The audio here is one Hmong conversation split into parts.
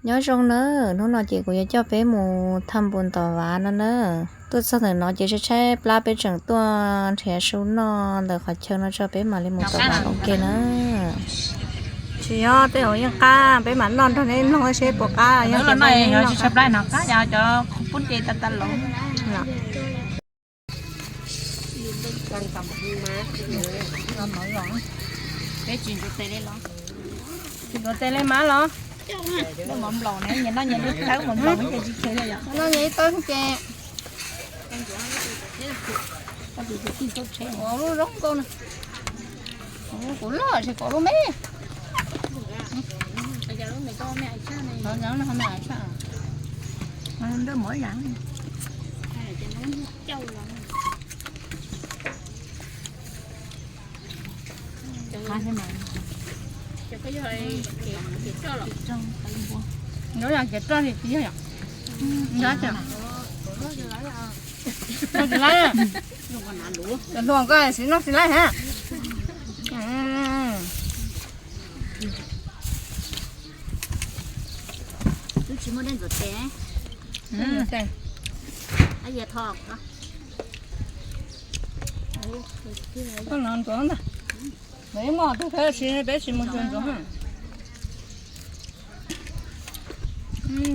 Nyob zoo na, hnub no ces kuv yuav coj peb mus tham npus tom vaj no na. Tuaj txog ntawm no ces tshaib tshaib plab peb tseem tuaj nrhiav su noj ntawm qhov chaw no tso peb mam li mus tom vaj ua ke na. Tsis yog, tej zaum yeej qab, peb mam noj nrog neb mloog seb puas qab, yog tias tshaib plab no qab cov pub ce ta ta los. Peb tsis ntxuav tes li los? Tsis ntxuav tes li mas los? Noj mov nplaum ne, nyias noj nyias lub thawb mov nplaum ces tsis tshev li yom. Noj nyias ib tawb ces. Ua lub zoo nkauj na. Kuv loj tsis kom lub me. Nyob yog kev roj li tiv yog. Nyob tsis laib. Cov hluas koj siv noj tsis laib hab. Twb tsis muaj dej ntxuav tes. Koj no ntxuav ntag. Lawv ib muaj tug thawb tsis peb tsis mus ntxuav ntxuav.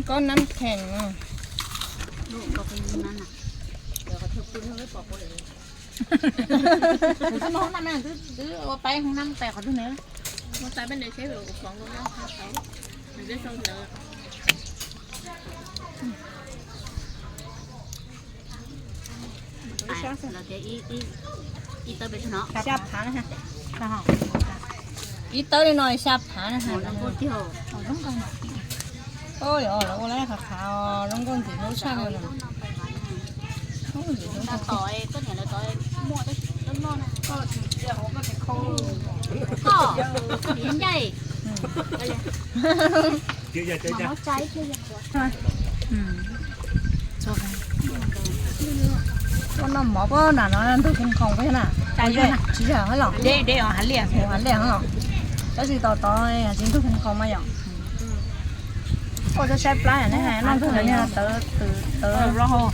Có nắm thèm. Twb ua paib hoob nab tais qhov twg ne. Ua tais peb ntawd seb. Ib tawb li no xya phav na. Lawv ua lawv qhav qhav zoo nkauj ntxim hlub tshaj li. Tuaj noj mov pob nram no ntug khoom khoom peb na. Tsis yog hab los, hav liam los. Tab sis tos tod tsis ntug khoom khoom mas yom. Ua tau saib plab ne, noj ntug no tawv tawv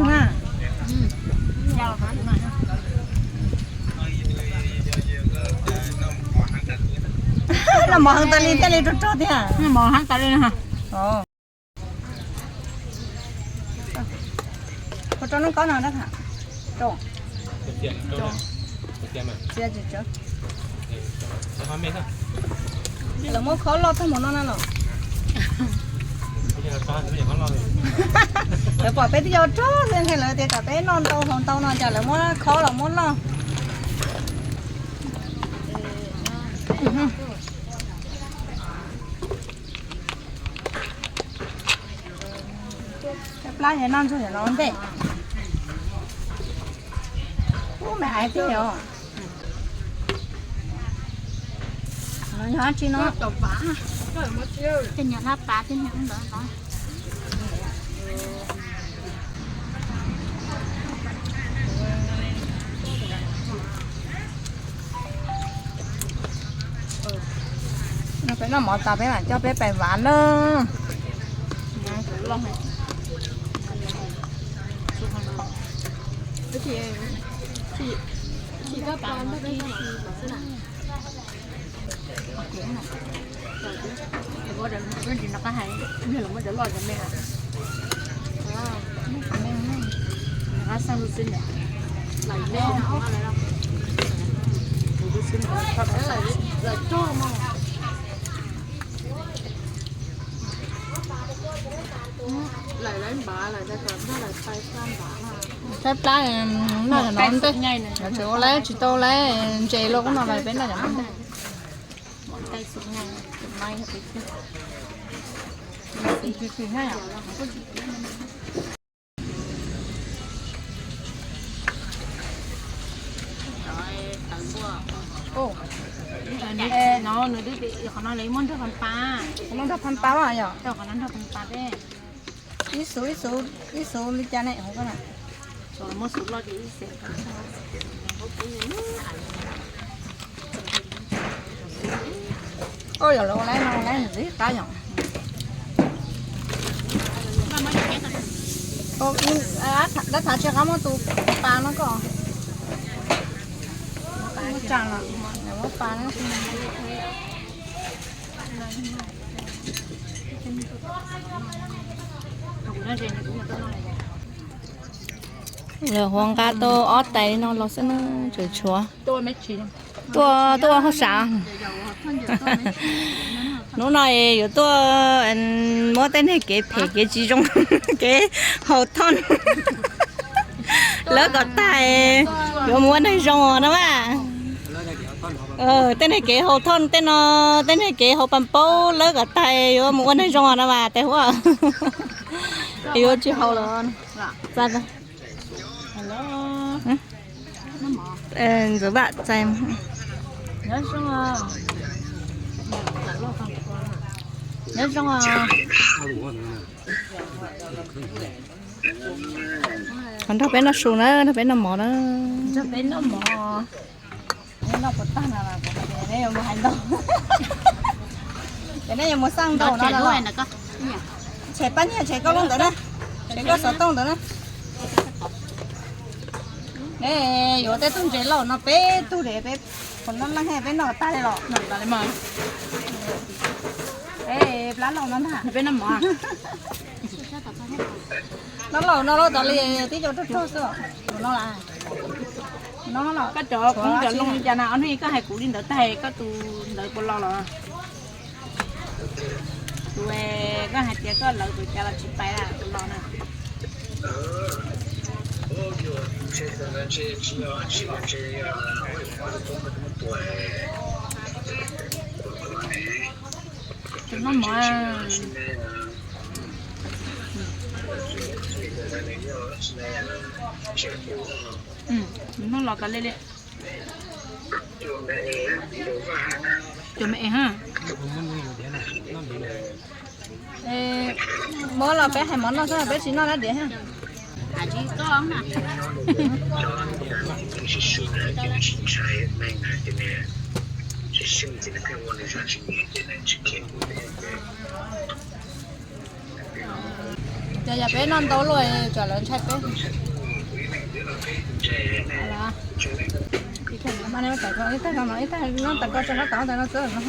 na. Noj mov heev tas li thiaj li rog rog tiag. Mov heev tas li. Ua rau noob kob no dab tham. Lawv muab khob loj tag mus no na los. Lawv pom peb twb yog rog xwb, lawv tias kom peb noj ntau haus ntau no ces lawv muab khob los muab loj. Plab es noj ntsuag yam no ntej. Ub, me aiv tiag os. No yog dab tsi no? Tej nyuag hlab pas thiab ntawd. Peb noj mov tas peb mam coj peb pais vav na. Saib plab, noj cov no ntej, tsis ua laib tsis tau laib ntses los kuj no peb noj cov no ntej. No nws twb qhov no lawv muab nrog pab pas. Muab nrog pab pas yom. Qhov no nrog pab pas teb. Ib xuv ib xuv ib xuv li cas ne hauv ko na. Ua yog lawv ua laib no laib ntxiv qab yom. Dab thav tsis qab muab tus pas no koj. Muab tsaa los, muab pas no. Lawv huav nqa tau ob tais li no los xwb na, tseem tshuav. Tuaj, tuaj ua hauj sam. Hnub no yuav tuaj muab tej neeg kev phem kev tsis zoo, kev haus thoj lawv kom tag, yuav mus ua neeg zoo no mas. Tej neeg kev haus thoj tej no, tej neeg kev haus pas paub lawv kom tag yuav mus ua neeg zoo no mas tes huab. Yuav tsis haus lawm. Ntxuav vaj txais. Nyob zoo. Nyob zoo. Qhov nrog peb noj su na, nrog peb noj mov na. Nrog peb noj mov. Neb noj puas tag no los kuv hais tias neb yuav mus hais ntau. Ces neb yuav mus xaj ntau no los. Tshem paj nyiaj tshem koj lub ntawd na, tshem koj xov tooj ntawd na. Neb yuav tej tug ntses lauj no peb tug li peb, kuv noj leej peb noj tag li los. Peb plab lauj no ntag. Peb noj mov. Noj lauj no lauj tas li tib co rog rog xwb. Kuv noj las. Koj cov koob cov loo li cas na, ob hnub koj hais kuv li ntawd tag koj tus ntawd puas los los? Tus koj hais tias koj lawv tus cas los tsis pais puas los na? Tus noj mov. Hnub los tas li li. Cov me es ha. Mov los peb hais mov noj xwb peb tsis noj dab diav ha. Ces yog peb noj ntau luaj tsam lawv ntshai peb. Ib tag no, ib tag no tag ko tso no tau tas no xwb no.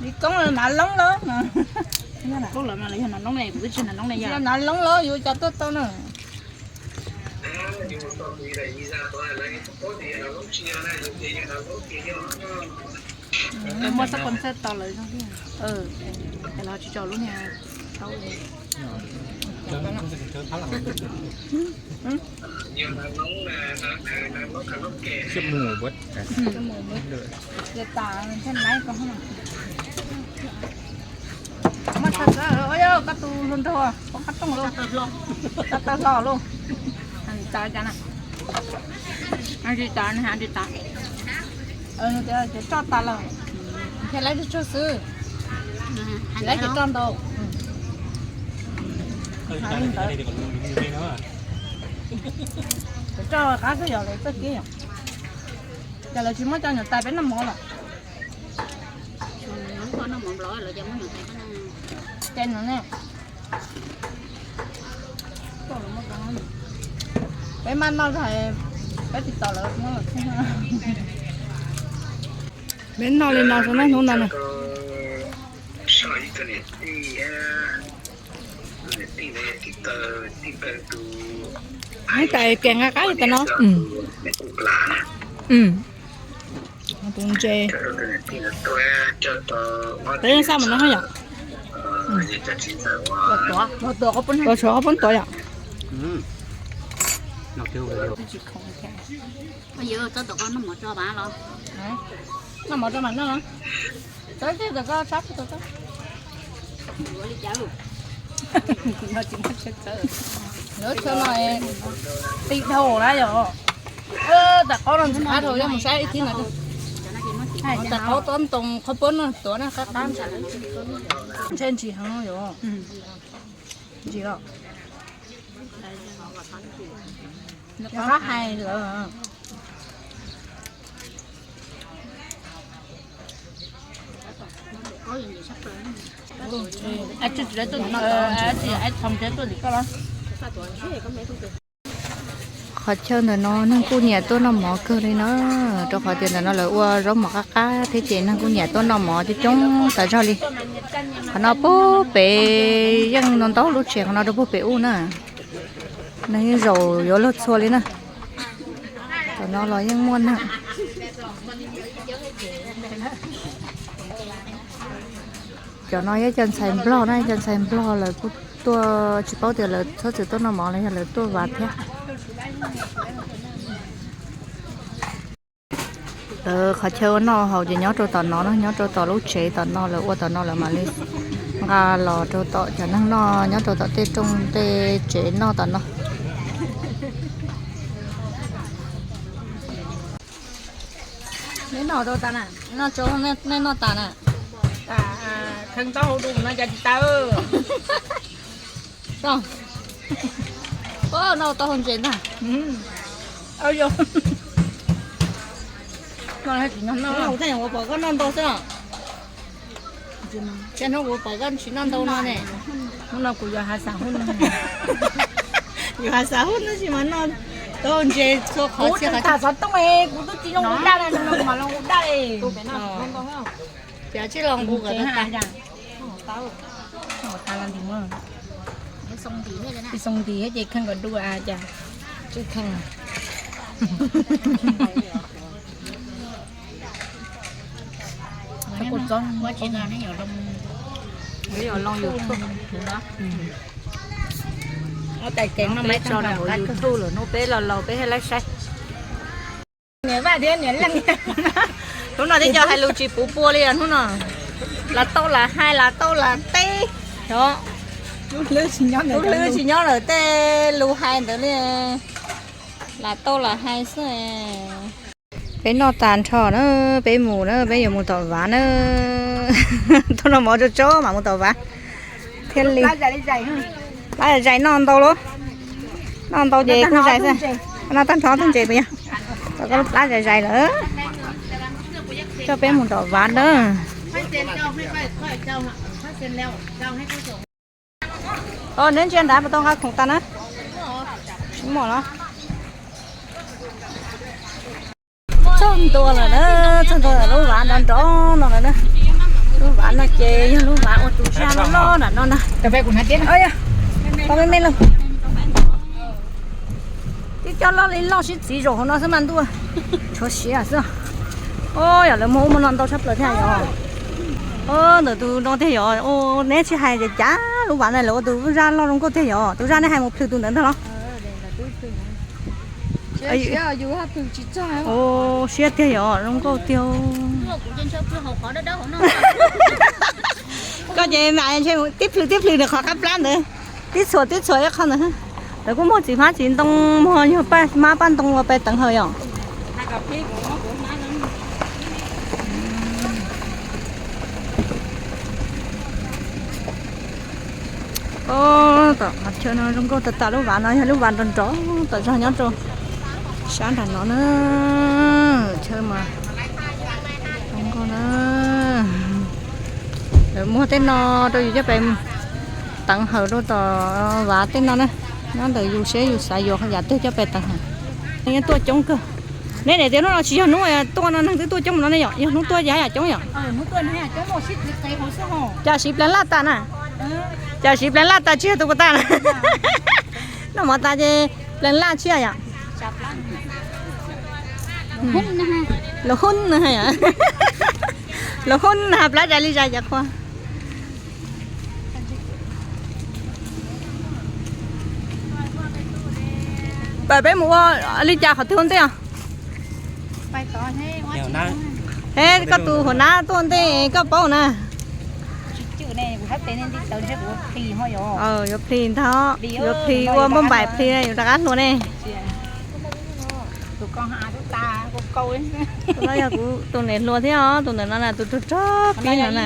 Li koob los nav loob lawm. Koob los mas los yog nav loob ne, kuv twb tsis nav loob ne, yog nav loob lawm yuav cas tuaj tau na. Muab xab pos ntxhawb tau lawv zoo thiab. Los tsis tso lub niag taub. Muaj tshaj tawv, koj tus hluas nraug, koj qab tooj lauj, koj tawv hlo lauj. Tsis tas, tsis tas, tsis tas. Ces roj tas lawm, ntshe laib tsawg tsawg xwb, laib ces roj ntau. Ces roj qab xwb yog lawv txoj kev yom. Ces lawv tsis muab cov nyuam tais peb noj mov los. Cov no ne. Peb maj noj zog, peb tsis tos lawv muab los. Peb noj li no xwb na hnub no na. Ib tais kev nqa qab li tas no. Tus ntses. Peb xaj mus no yom. Ua tshuav qhov poob tuav yom. Noj mov rau mam noj. Txawb tej tom koj sab tau koj. Lawv chaw no ti dhau na yom. Tam qab no ntxim qab dhau yog mus saib ib thib no. Tam qab tob ntoo qhov poob no tuav na qab qab. Ntshe ntsis heev yom. Ntsis los. Nws qab hais lawm. Qhov chaw ntawm no neeg kuj nyiam tuaj noj mov kawg li na, rau qhov tias ntawm no lawv ua zaub mov qab qab thiab ces neeg kuj nyiam tuaj noj mov coob coob tas zog li. Qhov no puag pem yeej no ntau lub tsev qhov no rau puag pem ub na. Neeg yeej zaum yuav luag txhua li na. Cov no los yeej muaj neeg. Cov no yog cov ntxhais nplog na, cov ntxhais nplog lawv kuj tuaj tsis paub tias lawv txhob txwm tuaj noj mov los yog lawv tuaj vaj thiab. Lawv qhov chaw ua noj haus ces nyob rau tom no na, nyob rau tom lub tsev tom no, lawv ua tom no lawv mam li nqa los rau tom cov neeg noj nyob rau tom tej rooj tej tsev noj tom no. Neb noj tau tas na, noj tso, nej noj tas na. Kheej taub hau du no cas tsis tawm. Noj tau hau ntses ntag. Ua pom koj noj ntau xwb. Ces hnub kuv pom koj tsis noj ntau no ne. Hnub no kuv yuav hav xav hub no. Yuav hav xav hub no tsis mas noj tau ntses txhua qhov txhia qhov. Xov tooj kuv twb tsis zoo daj na, no mas los daj. Ces tsis los nqus kom tau tas. Tsis xoo ntim ces kheej kom du a cas tsis kheej. Tais kev no peb tso rau hauv YouTube lawm, hnub peb laus laus peb thiaj laib saib. Niam Vaj thiab niam Leej. Hnub no twb cov hais lus tsis puv pua li os hnub no. Lam tau lam hais, lam tau lam teb. Lub hlwb tsis nyob lawm tej lus hais ntawd li. Lam tau lam hais xwb. Peb noj tas nrho na, peb mus na, peb yuav mus tom Vav na. Tuaj noj mov tso tso mam mus tom Vav thiaj li. Plab zais noj ntau lawm. Noj ntau ces kuj zais xwb. Noj tag nrho tug ntses puas yog? Tau koj lub plab zais zais lawm. Coj peb mus tom Vav na. Neb ntsia nrad puas tau nqa khoom tas na. Tsis muaj los. Txog ntua lawm na, txog ntua lub Vav nrov nrov no lawm na. Lub Vav no ces yog lub Vav ua tus zaj loj loj nram no na. Tau me me lawm. Twb coj loj li loj sib txiv zaum hauv no xwb mas ntuj, tshuav siav xwb. Yog lawv muag ub muag no ntau tshaj plaws thiab yog. Ntawm tus no tiag yog, neb tsis hais ces cas lub Vav no lawv ua tus zaj loj zoo nkauj tiag yog, tus zaj nej hais mus plhws tus ntawd ntag los. Siab tiag yog, zoo nkauj tiag. Koj ces mas ntshe tib plhws tib plhws nws qhov qab plab ntawd, tib txhuam tib txhuam ib qho ntawd. Lawv kuj muag txiv hmab txiv ntoo, muag yog paj hmab paj ntoo ua peb teev hawm yom. Tom qhov chaw no zoo nkauj tas tas, lub Vav no yog lub Vav nrov nrov tas zog nyob rau sab nram no na. Chaw mas zoo nkauj na. Lawv muag tej no rau yus coj pem teev hawm rau tom Vav tej no na. Nyob ntawm yus seb yus xav yuav yam twg coj pem teev hawm. Neeg tuaj coob kawg. Neb niam tias hnub no tsis yog hnub tuaj no, neeg twb tuaj coob no ne yom, yog hnub tuaj ces yam coob yom. Cas siv pleev laj tas na. Cas siv pleev laj tas tsis yog tus puas tas na. Noj mov tas ces pleev laj tshiab yom. Los hub na, los hub na plab zais li zais cov qhua. Pab peb mus ua li cas qhov twg ua ntej os? Es koj tus hua nab tuaj ntej koj paub na. Yuav plhis ntag, yuav plhis ua npauj npaim plhis yuav rov qab hluas ne. Yog kuv tus niam hluas thiab os, tus ntawm no na tus rog rog pib no na.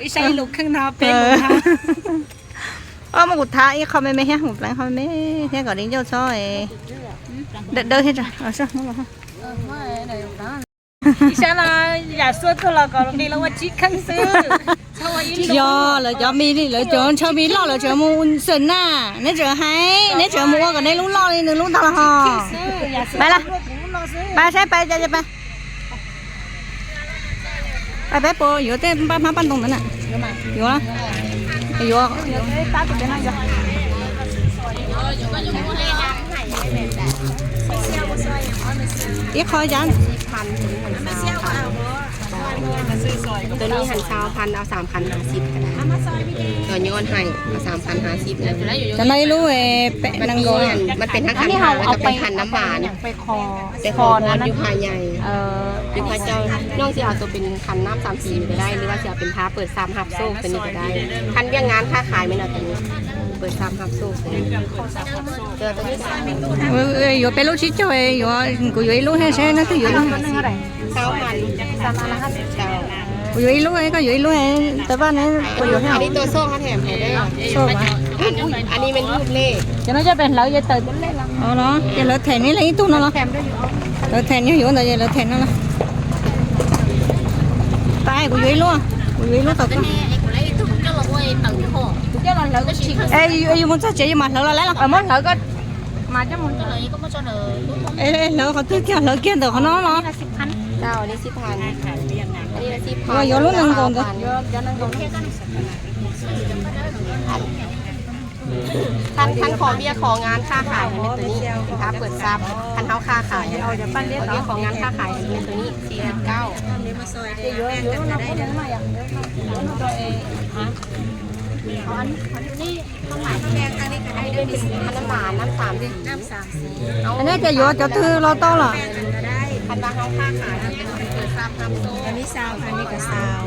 Ib sab ib lus kheej no peb lus no. Ob, muab kuv thav ib qho me me thiab, kuv pleev qho me me thiab kom li ncauj txhob dawb dawb thiab. Ib sab no yam xuab tuag los kom nqi los ua tsib kheej xwb. Yog lawv cov me, lawv cov ntshaw me loj lawv tseem mus xwm na, neb tseem hais, neb tseem mus ua kom neb lub loj li nws lub ntag los ho. Pais, pais saib pais, pais. Pais peb puas yuav tej paj hmab paj ntoo ntawd na? Yuav, yuav. Ib qho cas? Tus no hais xaus phav, au xav phav hav xib. Tus no hais xaus phav hav xib. Cov no ib lub peb nees nkaum.มันเป็นทั้งขันหมากแล้วก็เป็นขันน้ำหวาน แต่ของคนอยู่หาดใหญ่ อยู่หาดเจ้า น้องสิเอาตัวเป็นขันน้ำสามสีก็ได้ หรือว่าสิเอาเป็นพระเปิดทรัพย์รับโชคตัวนี้ก็ได้ คันเวียกงานค้าขายไม่เอาตัวนี้ เปิดทรัพย์รับโชคตัวนี้ Yuav peb lub tsib caug, kuv yuav ib lub thiab saib neb twg yuav ib lub. Kuv yuav ib lub, koj yuav ib lub, tau paj ne, kuv yuav thiab. Ces no coj pem hlawv ces tawm. Ces lawv them neb leej ib tug no los? Lawv them neb yuav ntawd ces lawv them no los? Pais, kuv yuav ib lub, kuv yuav ib lub tau paj. Es yus mus txog tsev yus mam hlawv los lawm los? Muab hlawv, hlawv qhov twg kiag, hlawv kiag ntawm qhov no los? Yuav lub nees nkaum ntawd. ท่าน ท่านขอเบี้ยของานค้าขายเป็นตัวนี้ สินค้าเปิดทรัพย์ ท่านเฮาค้าขาย ขอเบี้ยของานค้าขายเป็นตัวนี้ สี่สิบเก้า อันนี้เป็นน้ำหวาน น้ำสามสี อันนี้จะอยู่ จะถือเราต้องเหรอ คันว่าเฮาค้าขาย อันนี้เป็นเปิดทรัพย์รับโชค อันนี้ซาว อันนี้ก็ซาว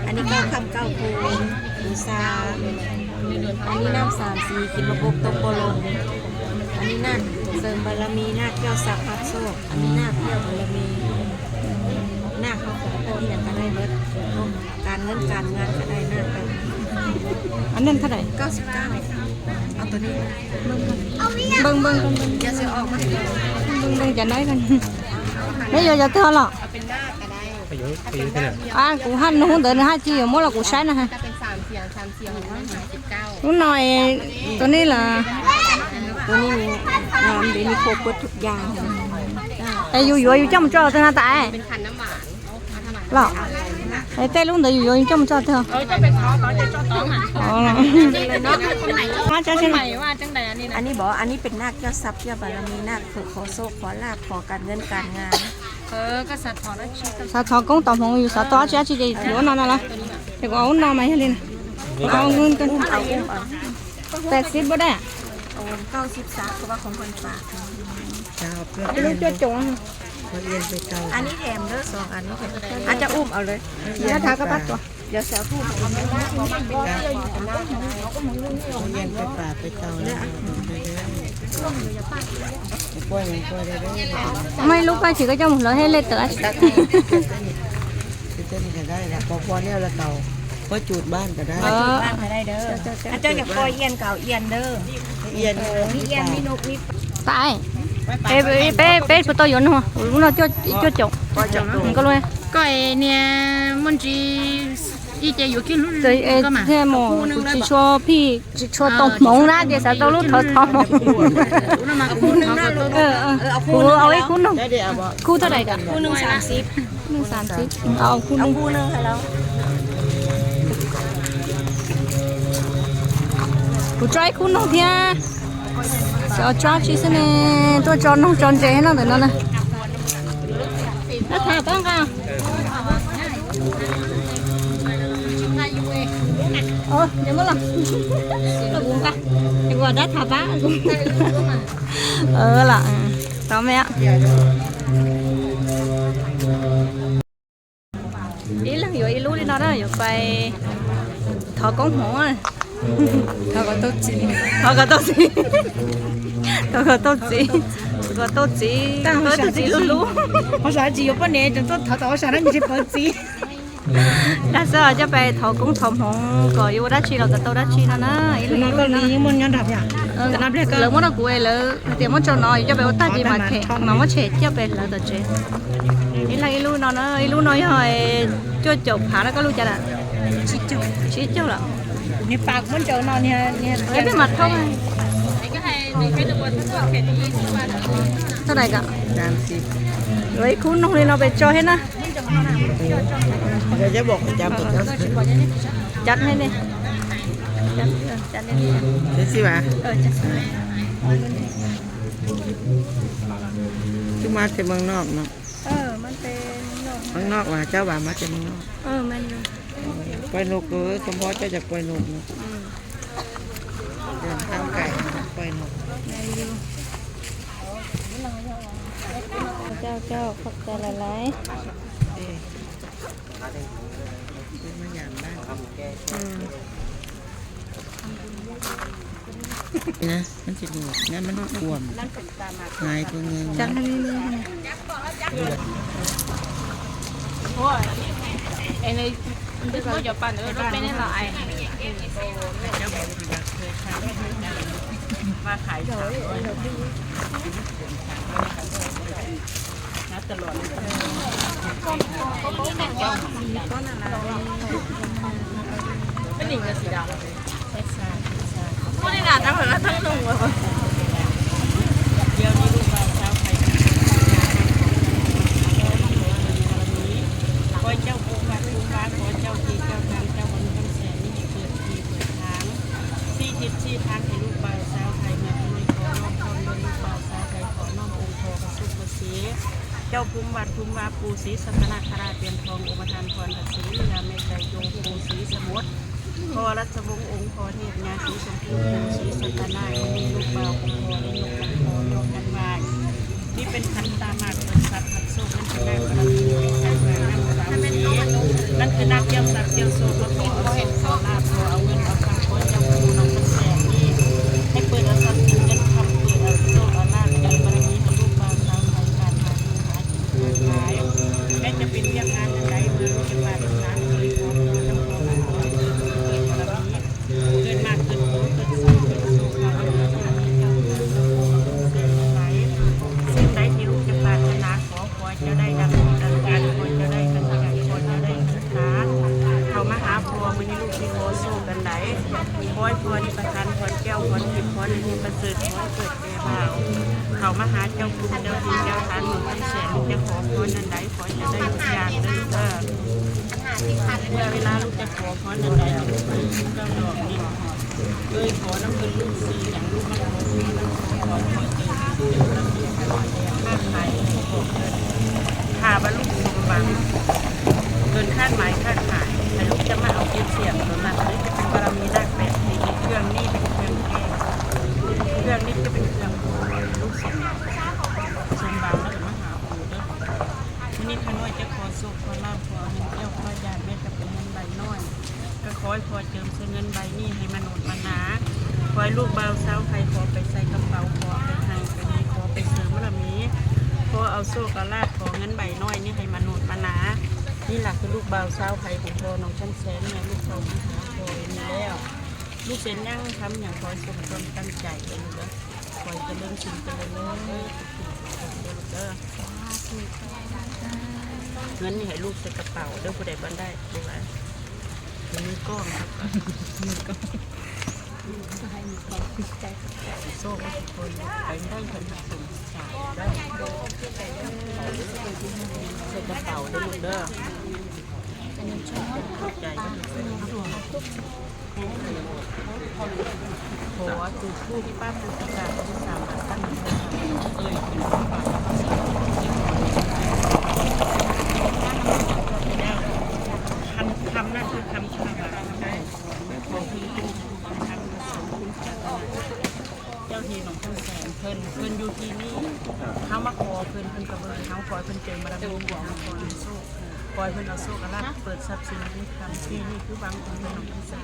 อันนี้ก็คำเก้าคูณ หมูซา อันนี้น้ำสามสี กินมาบกตกบอลง อันนี้นาคเสริมบารมี นาคแก้วทรัพย์รับโชค อันนี้นาคแก้วบารมี นาคเขาขอพรอย่างก็ได้เบิด การเงินการงานก็ได้นาคแบบนี้ อันนั้นเท่าไหร่ เก้าสิบเก้า เอาตัวนี้ เบิ่งเบิ่งเบิ่งเบิ่ง เดี๋ยวจะออกมา เบิ่งเบิ่งจะน้อยกัน แล้วเดี๋ยวจะเท่าหรอ Kuv haj nug ntawd nws haj tsis yuav muab los kuv saib na. Lub no, tus nej los? Tus nej, nws kho kuv tus yas. Es yus yuav yus coj mus tso twg na tas? Los, tej lub ntawd yus yuav yus coj mus tso twg? อันนี้บอก อันนี้เป็นนาคแก้วทรัพย์แก้วบารมี นาคเพื่อขอโชคขอลาภขอการเงินการงาน Xav thov koob tau hmoov, yus xav tau dab tsi dab tsi ces yuav no no los? Ces kuv ua ub no mas yog li na. Kuv ua ub no, peb xib puas dab? Ib lub cuaj caum. Muaj ib lub paj, ces koj coj mus hlawv thiab lej tawm. Pais, peb, peb puas tau yuav no? Lub no cuaj caum. Koj niag muaj ntsis ib ce yuav kiag lub, kuv tsis tshua phij, tsis tshua tau hmoov na, ces xav tau lub thov thov hmoov. Kuv au ib khub noog. Khub thaj dais? Khub noog xas xib. Au khub noog. Kuv tso ib khub noog thiab. Xyov tso tsi xwb ne, tuaj tso noog tso ntses no ntawm no na. Dab tham pab nqa. Kuv nqa, kuv dab tham pab. Los, tau me. Ib leeg yuav ib lub li no na, yuav pais thov koob hmoov. Thov kom tau txiv, thov kom tau txiv, thov kom tau txiv, kom tau txiv, tau txiv lub lub. Ho sav tsis yuav poj niam tseem tuaj thov tau, ho sav na ntshe pov txiv. Dag xwb coj pem thov koob thov hmoov kom yuav ua dab tsi los kom tau dab tsi no na. Lawv muab rau kuv, lawv hais tias muab tso no coj pem ua tag ces mas them mas muab tshem coj pem lawv tom tsev. Ib leeg ib lub no na, ib lub no yog cuaj caum phav na, koj lub cas lawm? Tsib caug lawm. Peb mas thoob. Txog dais kom ib khub noog li no pem tso thiab na. Twb mas tes meej noj no. Meej noj mas cov vas mas tes meej noj. Quaj nug, tub nphob cov cov quaj nug no. Coj coj, qhov cai lawm laiv. Thov coj pum vaj pum vaj, thov coj ke coj tang coj vaj pum xees nej hais piam ti piam thav, txhij thib txhij thav hais lub npawg Xauv Hais mas pum noj khom noj lub npawg Xauv Hais khom noj pum khom xub pum xev, coj pum vaj pum vaj pum xev xab tha na kha ra piam thoo ua ma tha thon tha xev ya me tais yo pum xev xab muab Kho lab txab voov oo kho niaj nyav xev xoo pum xev xab tha na, lub npawg pum kho lub npawg pum kho yog kan vaj. Neb peb khav tam mas khav xab khav xoj, nab khav nab khav xab xev, nab khav nab coj xab coj xoj, kho thov au xoj thov laj thov au nab au xab kho coj pum no kho xev, neb pw au xab xev nab kham pw au xoj au laj, nab pw lub npawg Xauv Hais kan vaj. Neb cov pem ntiaj teb ntawm lub ntiaj teb no, xeeb ntaiv thiab lub ntiaj teb no, qhov qhov cov dai dam dam kas, qhov cov dai kas kas, qhov cov dai kas kas, thaum mas hav phuam mus nws lub tsis qhov xoj kas ntaiv, qhov ib phuam nws pas tas qhov cauj qhov tsis qhov nws nws pas txwm qhov kawm ces haus, thaum mas hav cauj pum cauj tsis cauj hav mus tsis xeem cauj qhov qhov ntaiv ntaiv qhov cov dai kas kas ntawd. Ua li lub caj qhov qhov ntawm ntawd yog lub qhov lub koj los li, qhov nab pw lub xis yam lub mab qhov lub mab qhov qhov cov thaj hais, thaj vas lub xoom vas, kws khaj mais khaj hais, hais lub caj mab aus kiv txiam ntawd mas nws cov pem npaj las mis naj pem ces keej nij pem keej, keej nij cov pem keej lub xoom, xoom vas lawm mas hav pum lawm. Hnub no coj qhov xoj qhov laj qhov hwj cauj qhov yam neb cov pem nqaij noj, koj qhov ib qhov cawm xwb nqaij nij hais mas num mas hnav, qhov ib lub npawg Xauv Hais qhov pem xais kab paus qhov pem hais pem mis qhov pem xwm mab las mis, qhov au xoj qhov laj qhov nqaij noj nij hais mas num mas hnav. Nij lam kws lub npawg Xauv Hais kuv qhov noog tshab xeeb nij lub qhov kuv qhov nij le, lub xeeb nyab khab nyam qhov xoj qhov tag cais qhov cov leej tsis cov leej, nqaij nij hais lub xwm kab paus dawb puv daim npaj ntaij puv vas, nws koj, nws koj, xoj qhov pais ntaij qhov ntaij xum, xwm kab paus dawb puv dawb. Khov tus kuj pab tus tsis tas tus xam tas, kham kham na, kham kham, khov kuj kham kham, khov kuj kham kham. Coj hli noog tshab xeeb, phwj phwj yug hli nij, hab mab qhov phwj phwj kov pwg hab qhov phwj cawm mas lab nij hab qhov nij xoj, qhov phwj los xoj kov laj pwm xab xis nij kham hli nij kuj vaab phwj noog tshab xeeb.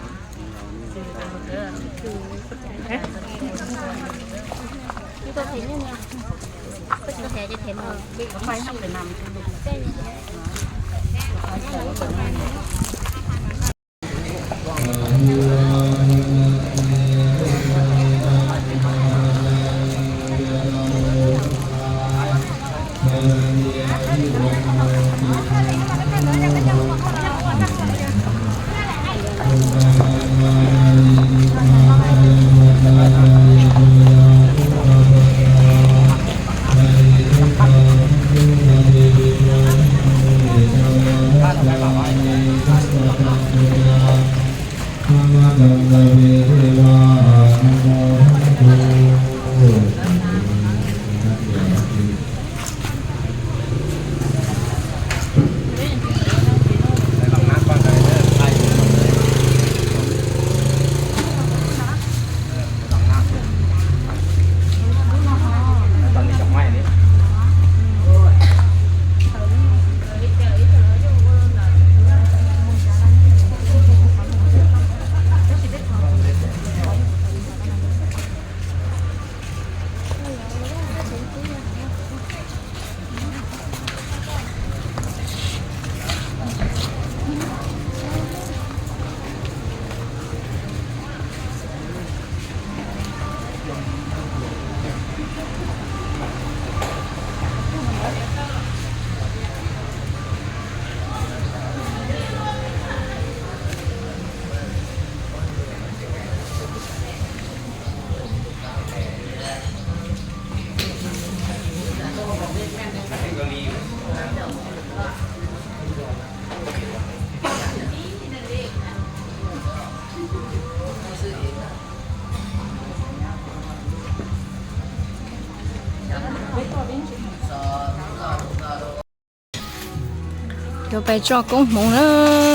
Yuav pais tso koob hmoov na,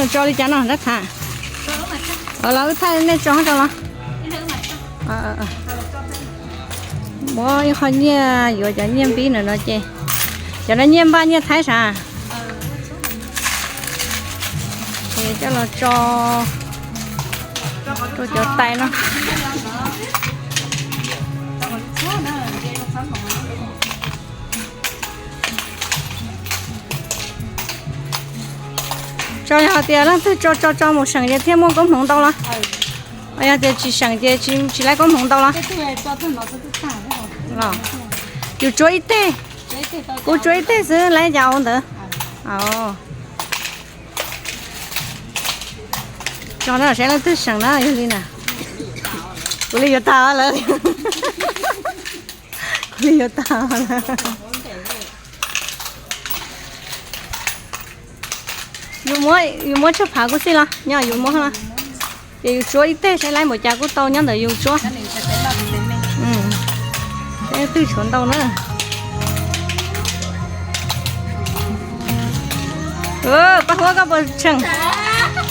tso li cas no dab tham? Los wb thaij nej tso tso los. Muab ib qho nyiaj yuav cov nyiaj npib no no ces, cov no nyiaj npaj nyiaj thaib sav? Ces coj los tso rau cov tais no. Tso yog hais tias leej twg tso tso tso mus seem ces thiaj muaj koob hmoov ntau los? Yog tias tsis seem ces tsis laib koob hmoov ntau los? Yus tsuav ib teg, kuv tsuav ib teg xwb laib cas ua ntawd. Tso na, saib leej twg seem na, yog li na. Kuv li yuav tag lawm. Kuv li yuav tag lawm. Yus muab, yus muab tshuaj phav kuj xij los, nyob yus muab los. Ces yus tsuav ib teg saib laib npaum cas kuj tau nyob ntawm yus tsuab. Twb tshuav ntau na. Paj Huab, koj puas seem?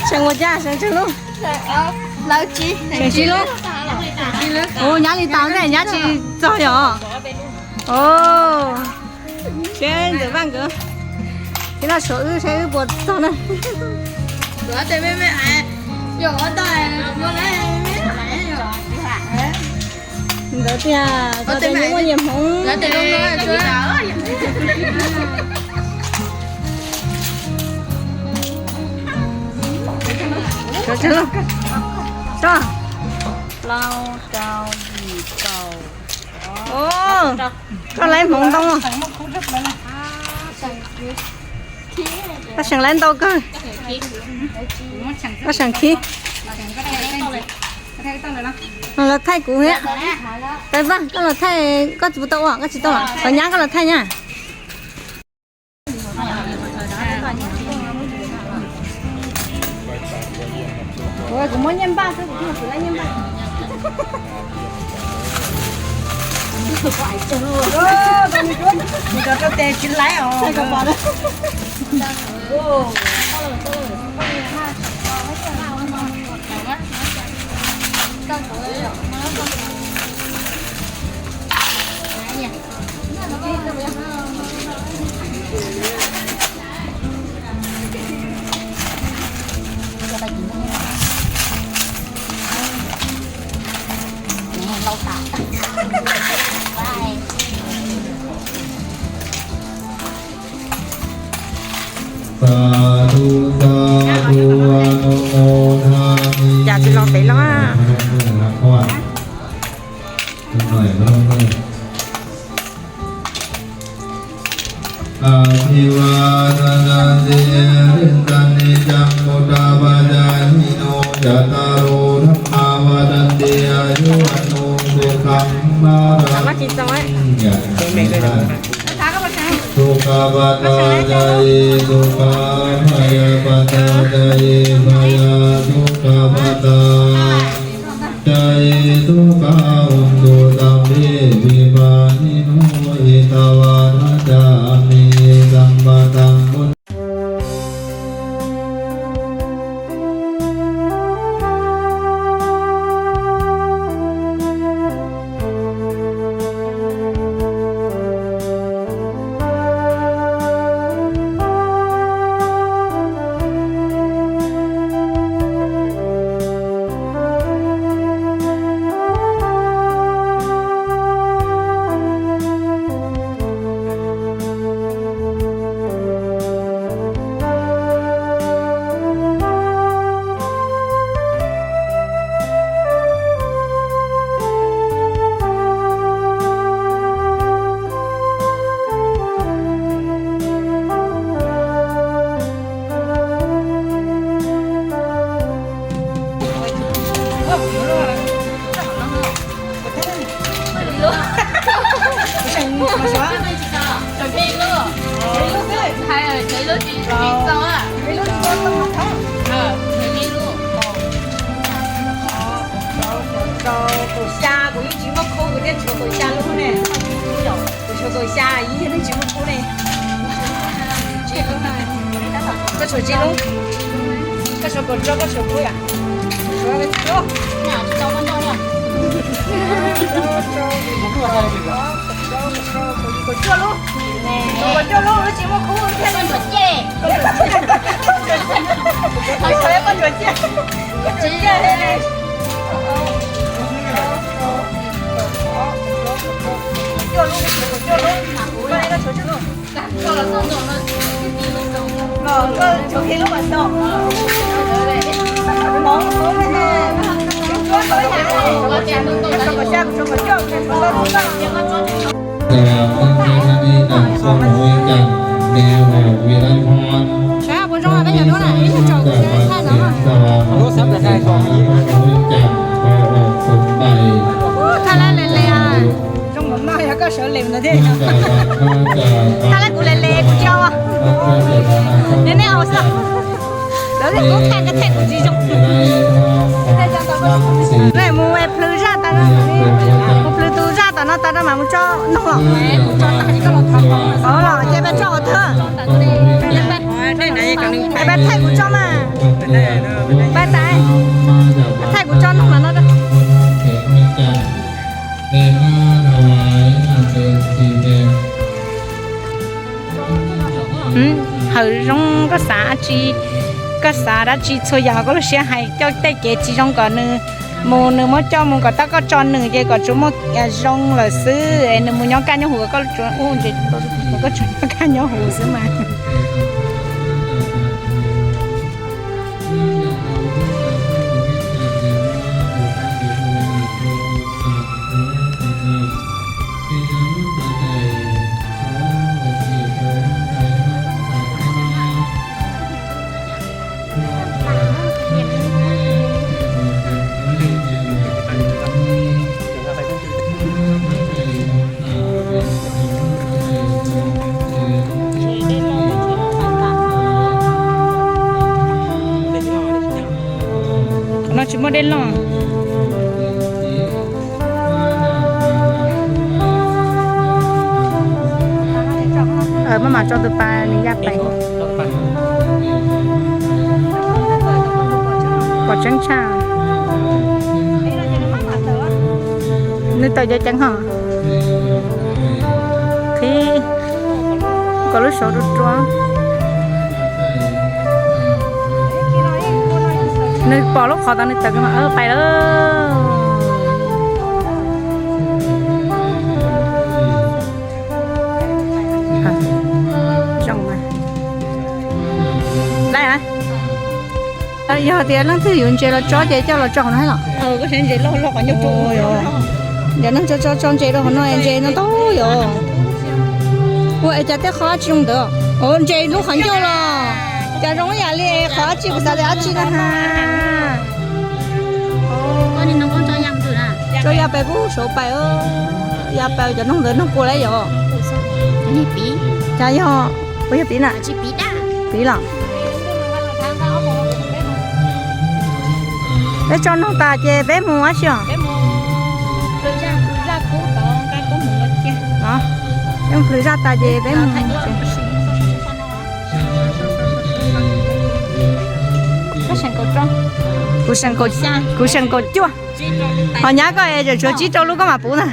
Seem ua cas, seem tsawg lub? Seem tsib lub. Ua nyab li tas ntej nyab tsis txog yom. Seb Ntxawm Vaj nkawd, tib no suav wb saib wb puas txog na. Ntawd tiag, koj tias nyias muaj nyias hmoov. Tso, tso, plaub rau yim kaum. Koj laib hmoov ntau. Koj seem laib ntau kawg. Koj seem khib. Los thaij kuv thiab. Pais Vaj, koj los thaij, koj tsis tau ua, koj tsis tau los, qhov nyab koj los thaij nyab. Kuv muab nyiaj npaj xwb, kuv tsis laib nyiaj npaj. Tus rau tes tsis laib os. Sa du sa Abhivādanasīlissa niccaṃ vuḍḍhāpacāyino cattāro dhammā vaḍḍhanti āyu vaṇṇo sukhaṃ balaṃ. Dukkhappattā ca ye dukkhā bhayappattā ca ye bhayā sokappattā ca ye sokā hontu sabbepi pāṇino. Ettāvatā ca amhehi sambhataṃ puññaṃ Kaum xya, kuv yeej tsis muaj khub, kuv thiaj tshuav kaum xya lub ne. Kuv tshuav kaum xya, yeej yeej tsis muaj khub ne. Koj tshuav tsib lub, koj tshuav kaum rau, koj tshuav khub yom? Tshuav kaum cuaj lub, kaum cuaj lub, lub tsis muaj khub thiaj li. Koj tshuav koj tshuav ciaj. Koj tshuav ciaj li. Kaum cuaj lub, kaum cuaj lub, koj tshuav tsib lub. Koj tshuav ib lub mas tau. Koj tshuav kaum xya, kuv tshuav kaum cuaj, kuv tshuav kaum cuaj. Sawv daws mloog ib zag, neb ua vim lab phab, neb ua tsaug kuv thiaj thaij no. Thaij lab le le, zoo npaum no yog koj sawv le ntawd thiab. Thaij lab kuv le le kuv tsis au. Neb neb au xwb. Lawv tias kuv thaij koj thaij kuv tsis zoo. Mus plhws zaj tas no, mus plhws tus zaj tas no tas no mas mus tso noog los. Ov los ces pab tso ua thawj. Pab thaij kuv tso mas. Pab tas, thaij kuv tso noog los no. Hawm zoo, koj xav dab tsi, koj xav dab tsi txhua yam koj lub siab hais, coj tej kev tsis zoo kom nws mus, nws muab coj mus kom tab koj tso nws ces kom tsuas muaj zoo lawm xwb es nws mus nyob kaj nyob huv, koj tsuas, koj tsuas nyob kaj nyob huv xwb mas. No tsis muaj dej loj. Maj mam tso tus pas nws ya pem. Pom tseeb tshaj. Nws tawm ceev ceev hos. Qhib kom lub saud rua rua. Nws pom lub qhov tod nws tawm pais lawm. Zoo na. Yog tias leej twg yuav ntses los tso ces coj los tso hauv no los. Koj saib ntses loj loj qhov ncauj rua. Cov neeg tso tso tso ntses rau hauv no, ntses no ntau yom. Ua es cas tej qhov dab tsi zoo ntawd? Ntses lub qhov ncauj los. Cas zoo ib yam li qhov dab tsi, kuv xav tias dab tsi na ha. Tso ya pais pub saud pais, ya pais cov noog ntawd noog kua lawm yom. Cas yog, puas yog piv na? Piv los? Peb tso noog tas ces peb mus dab tsi os? Peb mus plhws zaj tas ces peb mus. Kuv seem kaum cuaj. Ho nyab koj es tshuav tsib rau lub koj mam puv na.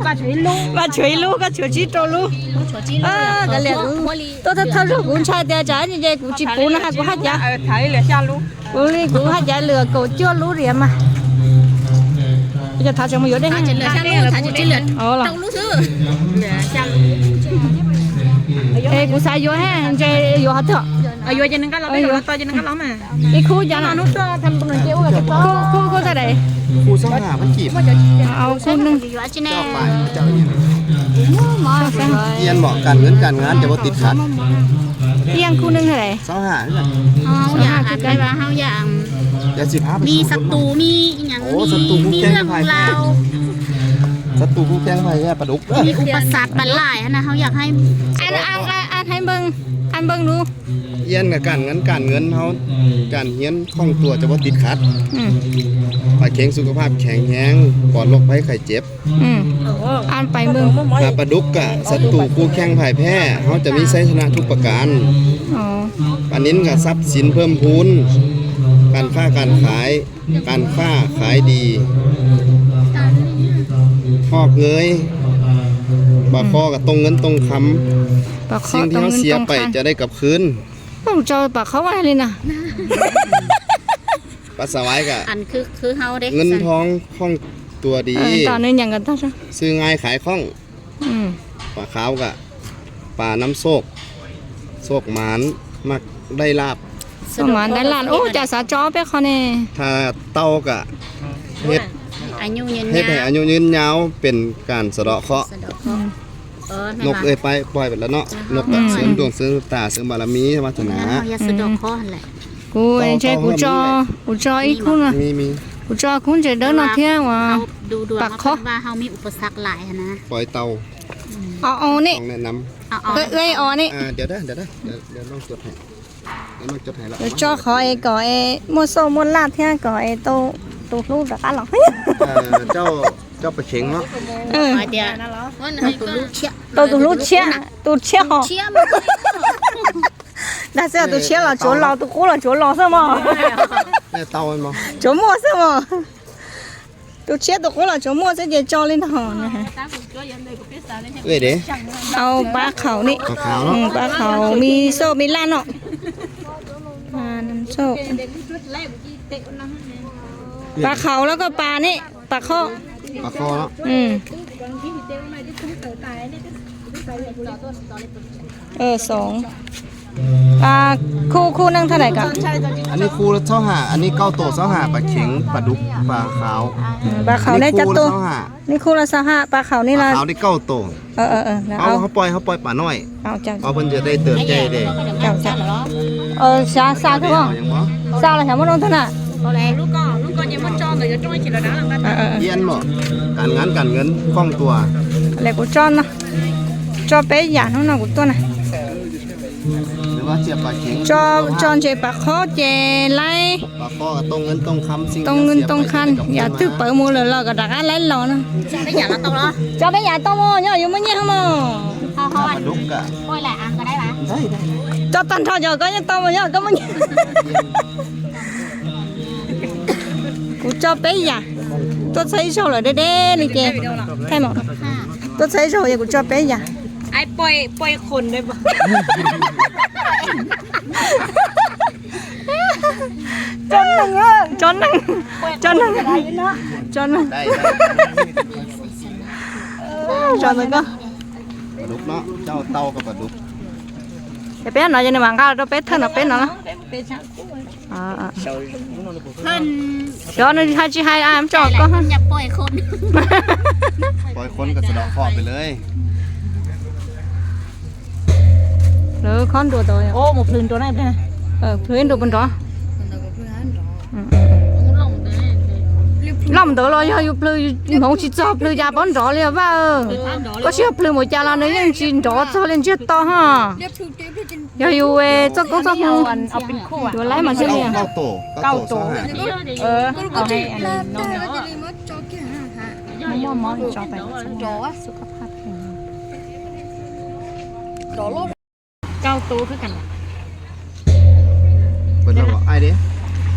Koj tshuav ib lub, koj tshuav tsib rau lub. Tuaj thawj thawj zaug kuv ntshai tias tsam ces kuv tsis puv no kuv haj cav. Kuv li kuv haj cav lwm kaum cuaj lub riam mas. Cov thav tseem mus yuav dej. Es kuv xav yuav, ntses yuav qhov twg? Ib khub cas no? Khub, khub thaj daim? Khub neeg. Ib khub neeg thaj daim? Xab ha, mi xab tus, mi, mi lwm laus, xab tus kub kheeb pais pab dub, mi upas xav pab laim na, hauv yam hais, an hais npeeg, an npeeg lub. Ib yam kas ngab kas ngeeb hauv, kas hiab khoom tuas cov pob tiv khav, pab kheev xu kha phaj kheev heev, pov loj pab khaim ceb. An pais npeeg, pab dub kam xab tus kub kheeb phais phej, hauv cov mi xaib xab na thub pas kas, pab nim kam xab xiv phwm phun, kas khaj kas khaiv, kas khaj khaiv dis, hoj ngeeb, pab qhov kas tooj ngeeb tooj kham, xib thib hauv xiav pais cov dej kab khwb. Pab qhov li na. Pab xav vais kam ngeeb thoob khoom tuas dis, xwb nqaij khaiv khoom, pab khauv kam pab nam xoj, xoj mas, mas dai laj, xoj mas dai laj. Ub, cas xav tso peb qhov ne. Thaj tau kam hej, a nyuj nyuj nyaub pes kas sawv dom qhov. Noj pais pais lawm no, noj kam xwb doog xwb tas xwb npas las mis vaj tag na. Kuv ntshe kuv tso, kuv tso ib khub no, kuv tso khub ntses dawb no thiab uas pab qhov. Pais tau. O o ne. Ua o ne. Tso qhov es kom es muaj xoj muaj laj thiab kom es tau tus hlub rov qab los. Tau tus hlub tshiab, tus tshiab hos. Dag xwb, tus tshiab los tsuav los, tus qub los tsuav los xwb mog. Tsuav muaj xwb mog. Tus tshiab tus qub los tsuav muaj xwb ces tso li no. Tau pab qhaum ne, pab qhaum mi xoj mi laj no. Pab qhaum los koj pab ne, pab qhov. Khub, khub neej thaj daim kom. Khub txhab ham, khub txhab ham, pab kheev, pab dub, pab qhaum. Pab qhaum ne cov tus, ne khub los xab ham, pab qhaum ne los. Khub kauj tus. Hab poj, hab poj pab noj. Pab poj ntses dej tawm dej de. Xav, xav kawg, xav los xav muaj rooj tag na. Iab mom, kas ngab kas ngeeb khoom tuas. Kuv tso no, tso peb yam hnub no kuv tuaj na. Tso ntses pab qhob ces laib tooj ngeeb tooj khab, yam twg pawv mus lawm los kom rov qab laib los na. Tso peb yam tau mog, nyob yuav muaj nyiaj mog. Tso tag nrho cov koj yeej tau mog, nyob koj muaj nyiaj. Kuv tso peb yam, tuaj txog ib zaug lawm deb deb li ces thaij mog. Tuaj txog ib zaug es kuv tso peb yam. Tso neeg, tso neeg, tso neeg, tso neeg. Tso ntawm koj. Es peb no ces nws mam nqa los rau peb thawj no peb no na. Xyov nws hais tsis hais, tso koj. Plhws khob nrua tau, plhws nrua puas nrov? Loj ntawd los yog yus plhws hmoov tsis txog plhws cas pov nrov li vaj. Koj tsis yog plhws mus cas los nws yeej tsis nrov txog li ntsiag to ha. Yog yus txoj koob txoj hmoov yuav laib mas thiaj li.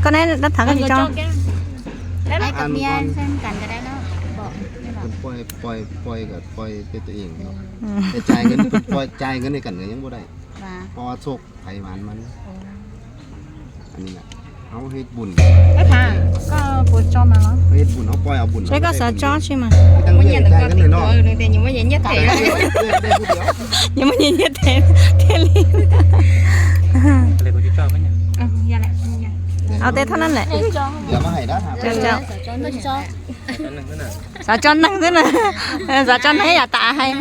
Koj neb dab tham koj tsis tso. Seb koj xav tso tsis mas. Nyias muaj nyias nyiaj tes thiaj li. Au, tej thaj na lem. Xav tso neeg xwb na. Xav tso neeg yam tas hais.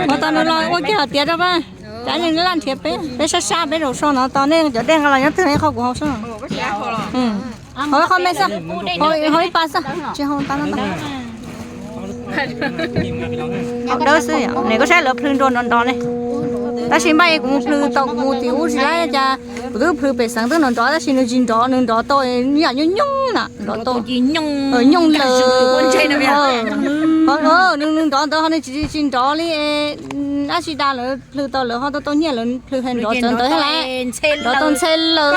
Mus tau nws los ua kiag hais tias rau peb, cas nws laj nrhiav peb, peb sab sab peb zaum so no tos nej cov dej nqa los nyob twg ib qho kuv hau sab. Hau qho me xwb, hau ib pas xwb, tsis hau tas no ntag. Hau dawb xwb, nws koj saib lawv plhws nrov nrov nrov ne. Tab sis npaj kuv mus plhws tau kuv mus tim ub tsis laib cas, kuv twb plhws pem xeev twb nrov nrov tab sis nws tsis nrov, nws nrov tau yam nyooj nyooj na, nrov tau nyooj lawm. Nws nrov ntawd ho nws tsis tsis nrov li. Dab tsi das lawv plhws tau lawv ho tau tau nyiaj lawv plhws hais nrov txawv ntawd thiab lawm. Nrov tau ntxhe lawm.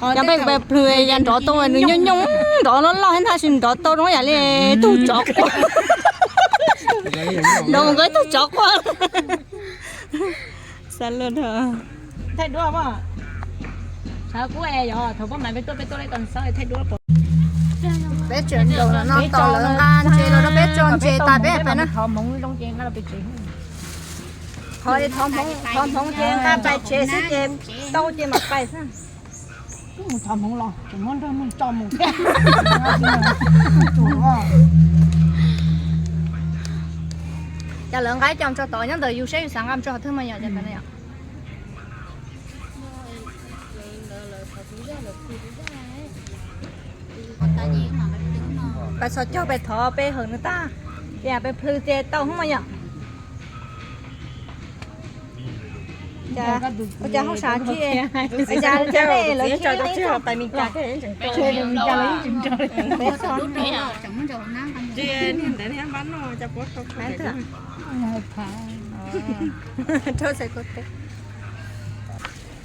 Ho yog peb plhws yam nrov tau nws nyooj nyooj nrov loj loj thiab tab sis nrov tau zoo yam li tug tsov quaj. Nrov mus nkaus ib tug tsov quaj. Xav luag dhau. Peb tseem zaum no tos lawv nqa ntses los rau peb tso ntses tas peb pais na. Thov hmoov ces nqa pais tsev xwb ces tau ces mam pais xwb. Wb mus thov hmoov los tseem muab nrog neeg tso mus thiab. Cas lawv nqa ib co tso tod nyob ntawm yus seb yus xav nqa mus tso qhov twg mas yom. Pais txhos caug pais thov peb hawm nws tag, ces peb plhws ces tau hoob mas yom. Ua cas hoob sav thiab, cas lawv thiab pais Meskas, peb so.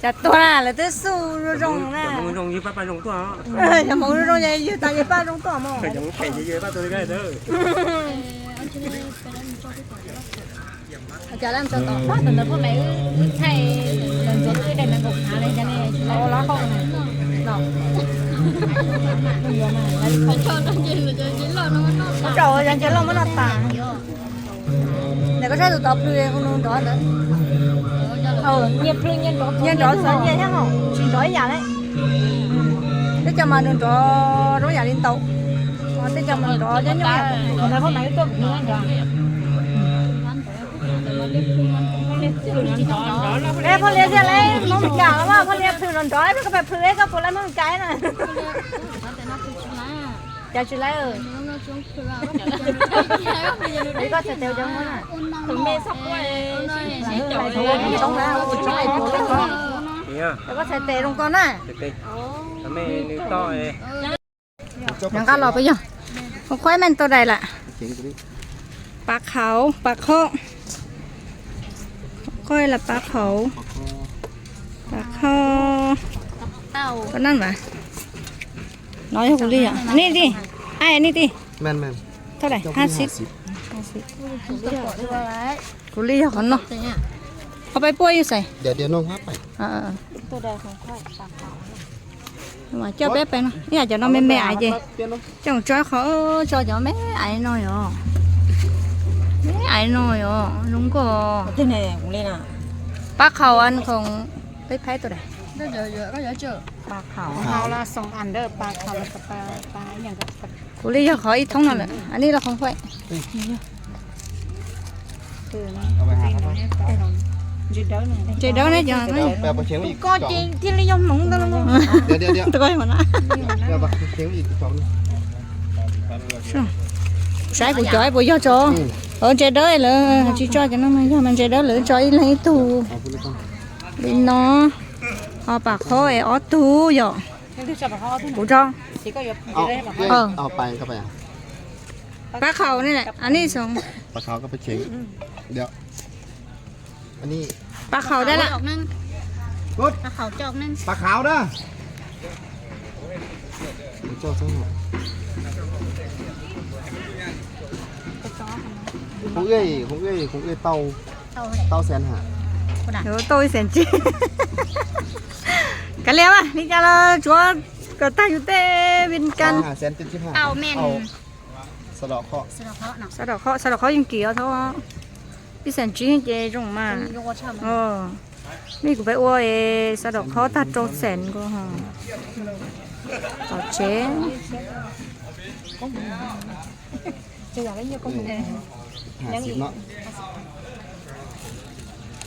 Cas tuag na, lawv twb xub zoo zoo na. Cov hmoov zoo zoo ces yawg tas yawg paj zoo tuaj mos. Cas lawv tso tom pab tom ntawd poj me wb thaij los ntxuav twb dai nees nkaum phav li cas ne, tsis lawv ua lab qauj na. Ua rau yog nce loj muab noj tas. Nim koj saib tus tod plhws nws nrov ntawd. Nyias plhws nyias nrov, nyias nrov txawv nyias thiab hos tsis nrov ib yam li. Tej cov mas nws nrov zoo yam li ntau, tej cov mas nrov nyob nyob yam. Poj Liab thiaj li Hmoob Meskas los mas Poj Liab plhws nrov nrov, koj pais plhws koj puas laib Hmoob Meskas na. Cas tsis laib? Koj txhais tes cov Hmoob na. Koj txhais tes zoo koj na. Nqa los puas yog? Qhov qhov me tau dais lawm. Pav qhauv, pav qhob. Qhov qhov los pav qhauv, pav qhob, koj nab mas. No yog kuv li yom, nej tij, ai nej tij. Thaj dais hab xib. Kuv li yog qhov no. Qhov peb puaj yus xais. Mas coj peb pais no, ib yam cov no me me aiv ces coj mus tso qhov, tso cov me aiv no yom. Me aiv no yom, zoo nkauj. Pab qhaus an khoom peb phaib tuaj daim. Pab qhaus. Kuv li yog qhov ib thoob no lawm, an li los khoom huaj. Ntses dawb ne cov. Koj ces thiaj li yog hmoov ntag. Saib kuv cov puas yog tso. Ntses dawb lawv tsis tso cov no, yog mas ntses dawb lawv tso ib leeg ib tug li no. Ho pam qhob es ob tug yom. Kuv tso. Pab qhaus ne, an li xoo. Pab qhaus da lawm. Tau ib xees tsib. Kav liam mas li cas los tsuav kom tag yus tej vij kas. Xav daum qhov, xav daum qhov yeej kim os thaub. Ib xees tsib ces zoo mas. Vij kuv peb ua es xav daum qhov tag rau xees nkaus. Tom tsev.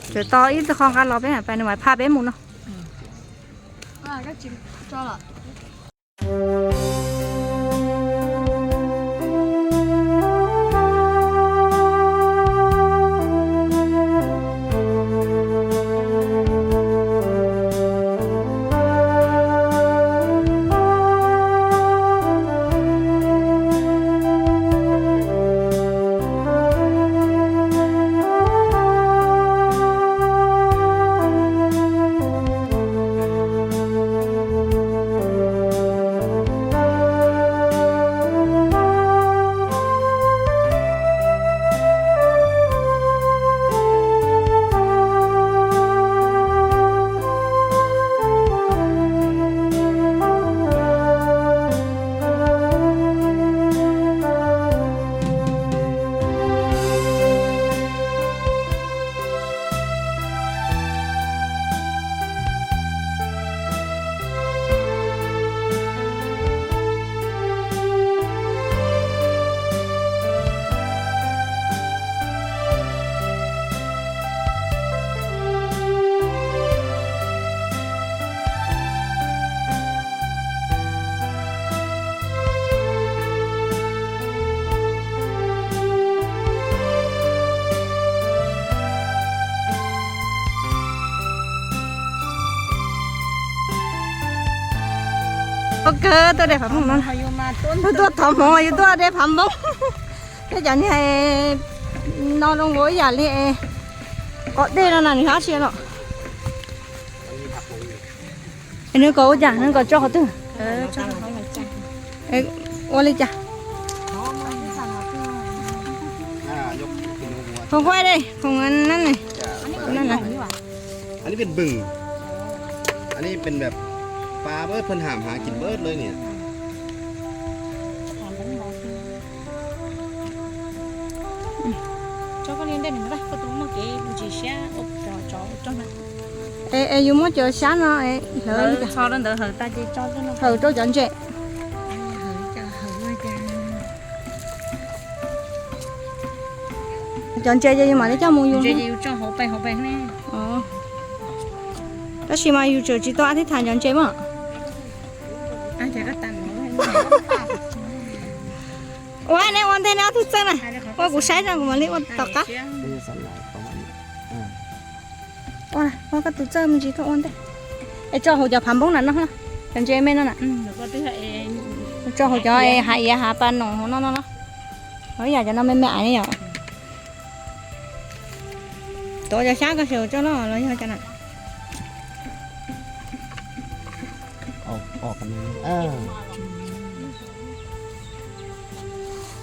Tseem tos ib qho nqa los peb pais nws mam phaj peb mus no. Ua kawg tuaj de phav npoob no. Tuaj thov hmoov yus tuaj de phav npoob. Tej cov niag no zoo nkaus ib yam li qos dej no na, nws hab tsi los. Nws kom ua cas, nws kom tso qhov twg? Ua li cas? Khoom huaj de, khoom no. An ni peb npwm, an ni peb npam, pab peb pheej ham hav kis npawb lawm niam. Es yus muab cov xyab no hlawv, hawm rau cov ntses. Cov ntses ces yus mam li coj mus yus. Tab sis mas yus tseem tsis tau ab thib tham cov ntses mas. Ua neb ua ntej neb ob tug txawj na, ua kuv saib zoo kuv mam li ua tom qab. Ua koj tus txawj me ntsis koj ua ntej. Es tso hauv cov phav npoob na no, cov ntses me no na. Tso hauv cov hav iav hav pas noom hauv no no. Ib yam cov no me me aiv ne yom. Tuav cov xyab koj sawv tso no los yog cov na.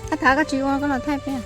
Koj thav koj tsis ua koj los thaij peb.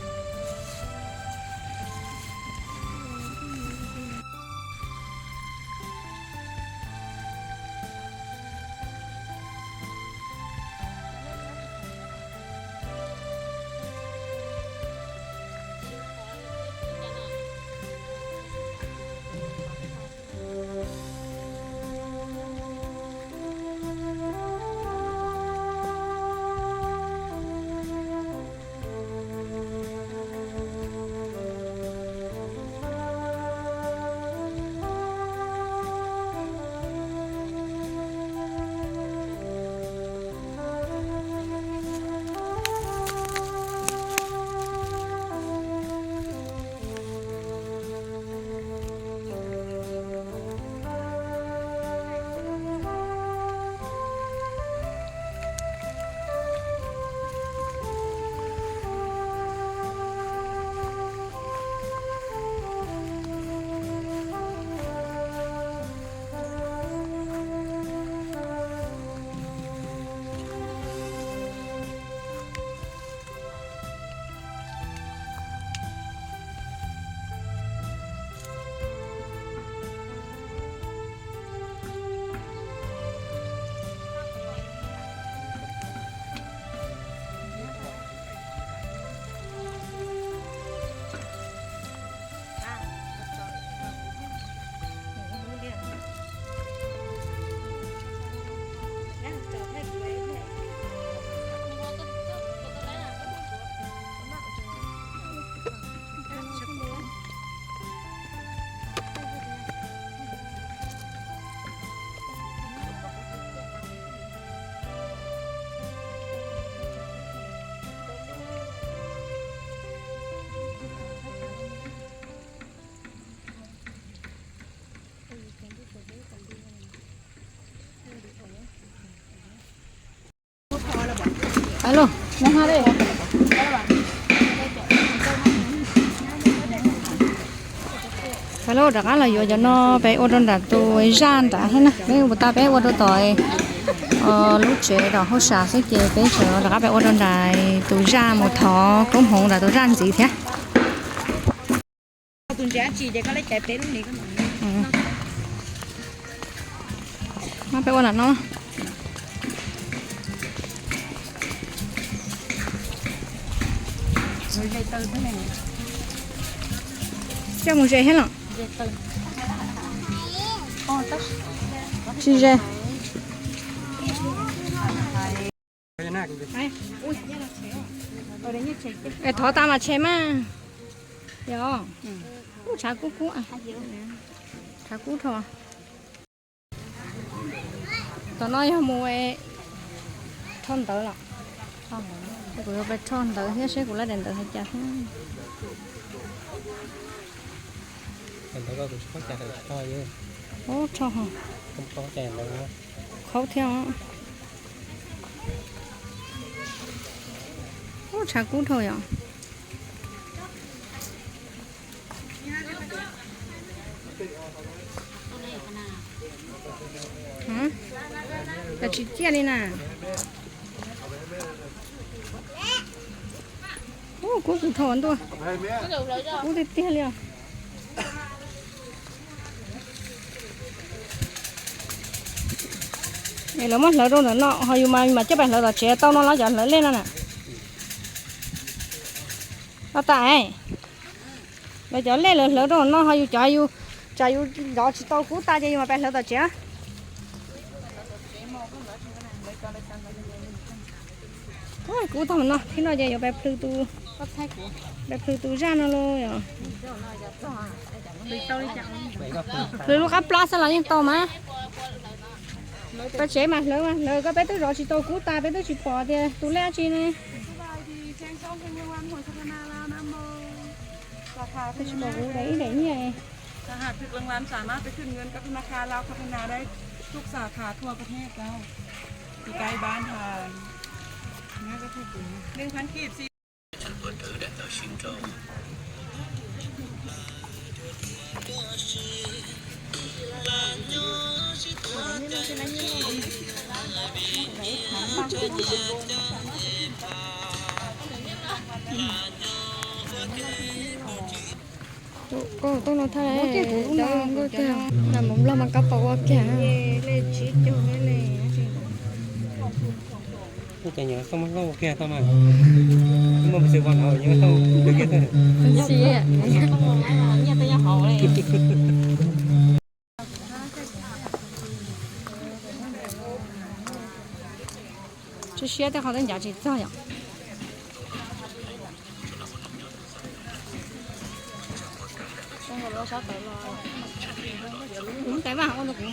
Pais lauj, pais lauj, rov qab los yuav cov no peb ua rau nram tus zaj nrad thiab na. Peb ua tas peb ua rau tom lub tsev rau hauj sam xwb ces peb rov qab peb ua rau nram tus zaj mus thov koob hmoov nram tus zaj ntxiv thiab. Peb ua nram no. Coj mus ze thiab los? Tsis ze. Es thov tas mas tshem mas. Yog, kuj tshav kub kub, tshav kub dhau. Tom no yog mus rho ntawv los? Kuv yuav pais rho ntawv thiab seb kuv lab daim ntawv hais cas thiab. Ub, rho, khaub thiab. Ub, tshav kub dhau yom. Cas tsis ciaj li na. Ub, kub kub dhau ntuj. Kub tiag tiag li os. Es lawv muab hlawv rau ntawm no ho yus mas mas coj pais hlawv tom tsev tau no los cov hlawv lej no na. Los tas, lawv cov lej lawv hlawv rau no ho yus cov yus, tsam yus nrov tsis tau kub tas ces yus mas pais hlawv tom tsev. Kub tag no, thib no ces yuav pais plhws tus, pais plhws tus zaj no los yog plhws lub qab plab xwb los yeej tau mas. Pais tsev mas hlawv mas hlawv, koj peb twb zov tsis tau kub tas peb twb tsis pom tias tus lej dab tsi ne. Peb tsis pom kuv daim ib daim nyiaj. Koj tuaj no thaj, nkauj tiag, nram mus nplog mas koj pom ua kiag. Ua cas nyuam xauj muaj hlauj ua kiag tau mas. Muaj pes tsawg vog no nyuam hlauj ua kiag tau. Tsis siab tej qhov twb ncav tsis txog yom. Kuv mus tais vaj ua rau kuv.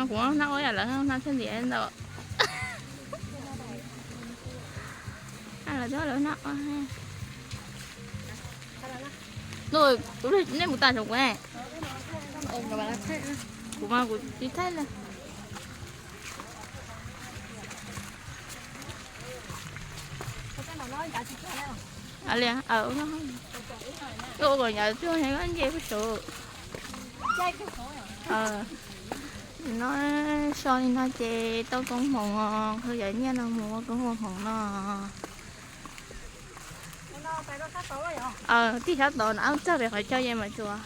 Kuv noj ua yam lawv noj thiaj ntiav ntau. Lawv noj ua. Nej mus tas saum kuv. Kuv mas kuv tsis thaij li. Ua kom ncav tsuag nce pug saud. No so li no ces tau koob hmoov os, khwv cov nyiaj no mus ua koob ua hmoov no. Tij sab tod no txog pem qhov chaw yeej mas tsuas.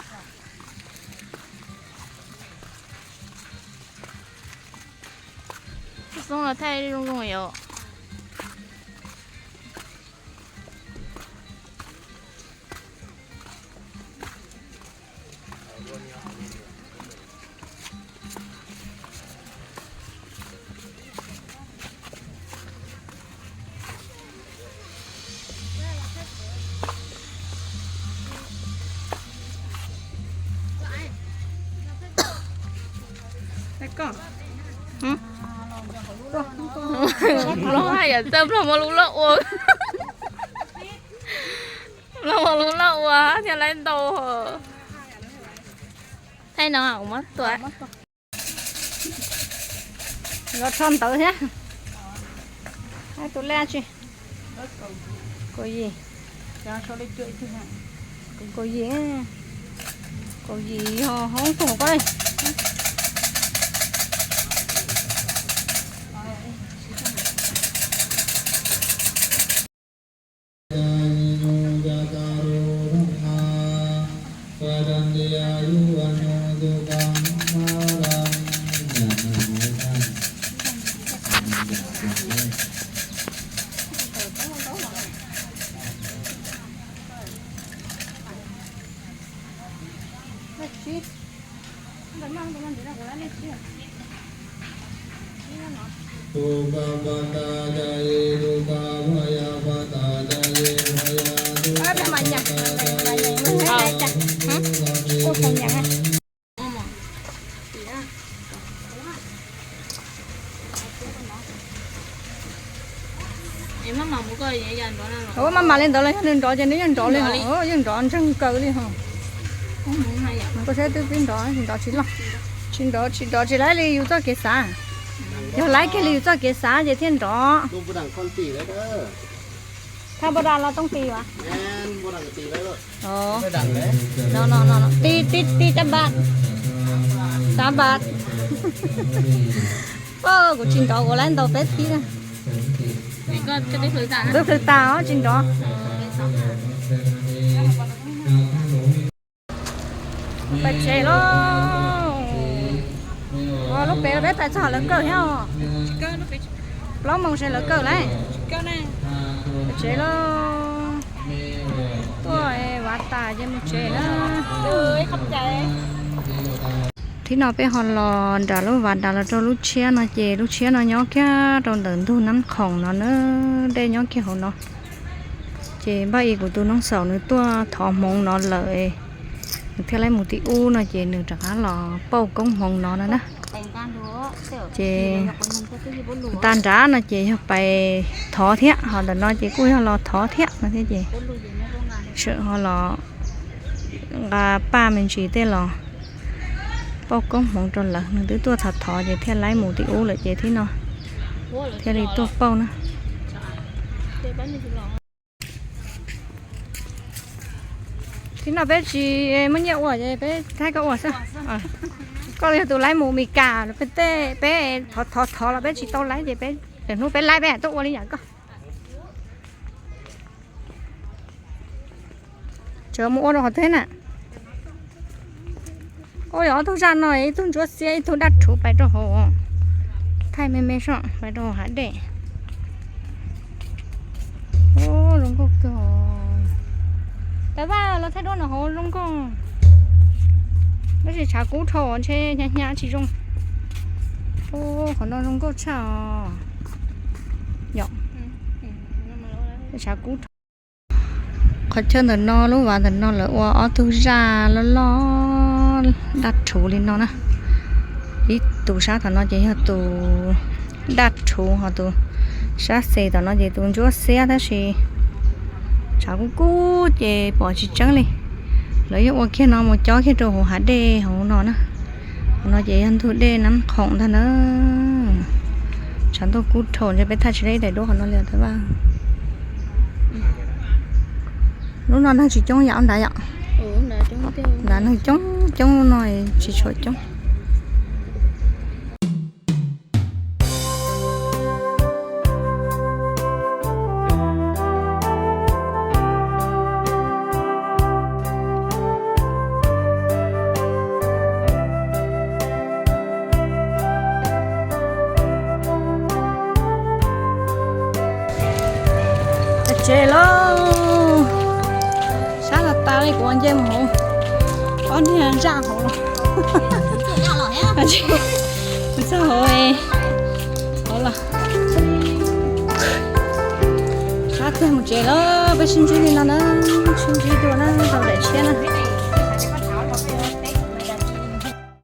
Xoob los thaij zoo zoo yom. Lub haj yam txawj nplog muaj lub loj ua. Los ua lub loj ua thiaj laib ntau. Thaij no kuv muab tua. Los rho ntawv thiab. Tus lej tsi? Kaum yim. Kaum yim, kaum yim yog hoob tuag koj. Ua maj mam li ntawd los yog nws nrov ces nws yeej nrov li, yeej nrov ntseeg kaw li ho. Koj saib twb pib nrov, tsis nrov tsis loj. Tsis nrov tsis nrov tsis laib li yus txoj kev xav. Yog laib kiag li yus txoj kev xav ces thiaj nrov. Thaj npau das los tooj tis as? Ti ti ti tab npas, xav npas. Kuv tsis nrov kuv laib ntau peb pib na. Twb plhws tas os tsis nrov. Pais tsev lauj. Lub pem peb pais txog lawv kawm thiab os. Plaub moos ces lawv kawm lauj. Pais tsev lauj. Tuaj vav tas ces mus tsev na. Thib no peb ho los nram lub vav tas los rau lub tshiab no ces lub tshiab no nyob kiag rau ntawm ntug Nab Khoom no na, dej nyob kiag hauv no. Ces npaj ib kuv tus noog xaum nws tuaj thov hmoov no lawm, nws thiaj li mus tim ub no ces nws rov qab los pauj koob hmoov no no na. Ces nta nrad no ces yog pais thov thiab, ho ntawm no ces kuj yog los thov thiab no thiab ces tseem ho los nqa paj me ntsis tej los pauj koob hmoov rau lawv. Nws twb tuaj thov thov ces thiaj li mus tim ub lawm ces thib no thiaj li tuaj pauj na. Thib no peb tsis muaj nyiaj ua ces peb thaij koj ua xwb. Koj yog tus laib mus Meskas, peb tej peb thov thov thov los peb tsis tau laib ces peb lwm hnub peb laib peb tuaj ua li yam koj. Tseem mus ua rau qhov twg na? Ua ob tug zaj no, ib tug ntsuab xiab ib tug daj rhuv pais rau hauv. Thaij me me soj pais rau hauv hav dej. Zoo nkauj kawg. Tab vaj los thaij duab no hauv zoo nkauj. Tab sis tshav kub dhau ntshe hnyav hnyav tsis zoo. Qhov no zoo nkauj tshaj os. Yom, tshav kub dhau. Qhov chaw ntawm no lub vav ntawm no lawv ua ob tug zaj loj loj daj rhuv li no na. Ib tus sab tom no ces yog tus daj rhuv, ho tus sab xes tom no ces tus ntsuab xiab tab sis tshav kub kub ces pom tsis tseeb li. Lawv yeej ua kiag no mus cob kiag rau hauv hav dej hauv no na. Qhov no ces yog ntug dej Nab Khoom ntag na. Tshav ntuj kub dhau ntshe peb thaij tsis tau ib daim duab qhov no li os tab vaj. Lub no neeg tsis coob yam nrad yom. Nrad neeg coob coob, lub no tsis tshua coob. Tsev lauj. Sab tas tas li kuv nce mus hauv. Ob niag zaj hauv los. Txog hauv, hauv los. Sab tiag mus tsev lauj, peb sib ntsib li no na, sib ntsib dua na, rau daim tshiab na.